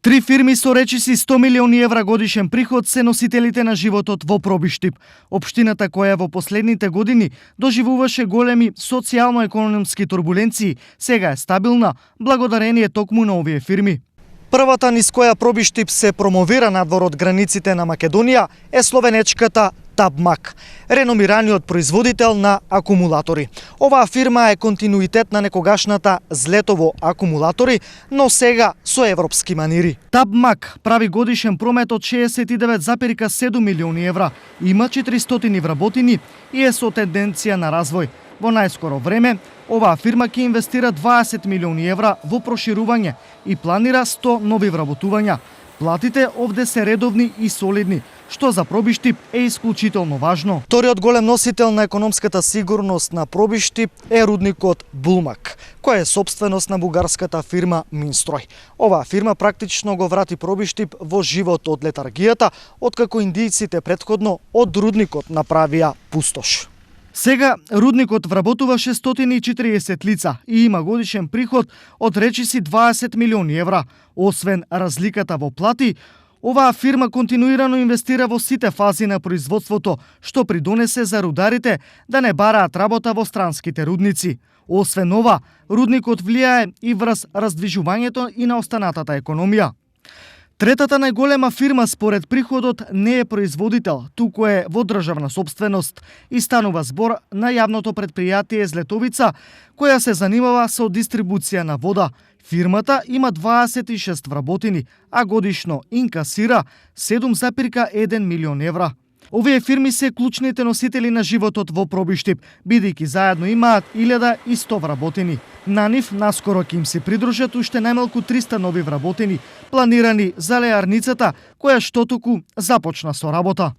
Три фирми со речиси 100 милиони евра годишен приход се носителите на животот во Пробиштип. Општината која во последните години доживуваше големи социјално-економски турбуленции, сега е стабилна благодарение токму на овие фирми. Првата низ која Пробиштип се промовира надвор од границите на Македонија е словенечката Табмак, реномираниот производител на акумулатори. Оваа фирма е континуитет на некогашната Злетово акумулатори, но сега со европски манири. Табмак прави годишен промет од 69,7 милиони евра, има 400 вработени и е со тенденција на развој. Во најскоро време, оваа фирма ќе инвестира 20 милиони евра во проширување и планира 100 нови вработувања. Платите овде се редовни и солидни, што за Пробиштип е исклучително важно. Вториот голем носител на економската сигурност на Пробиштип е рудникот Булмак, кој е собственост на бугарската фирма Минстрој. Оваа фирма практично го врати Пробиштип во живот од летаргијата, откако индијците претходно од рудникот направија пустош. Сега рудникот вработува 640 лица и има годишен приход од речиси 20 милиони евра. Освен разликата во плати, оваа фирма континуирано инвестира во сите фази на производството, што придонесе за рударите да не бараат работа во странските рудници. Освен ова, рудникот влијае и врз раздвижувањето и на останатата економија. Третата најголема фирма според приходот не е производител, туку е во државна собственост и станува збор на јавното предпријатие Злетовица, која се занимава со дистрибуција на вода. Фирмата има 26 вработени, а годишно инкасира 7,1 милион евра. Овие фирми се клучните носители на животот во Пробиштип, бидејќи заедно имаат 1100 вработени. На нив наскоро ќе им се придружат уште најмалку 300 нови вработени, планирани за леарницата, која штотоку започна со работа.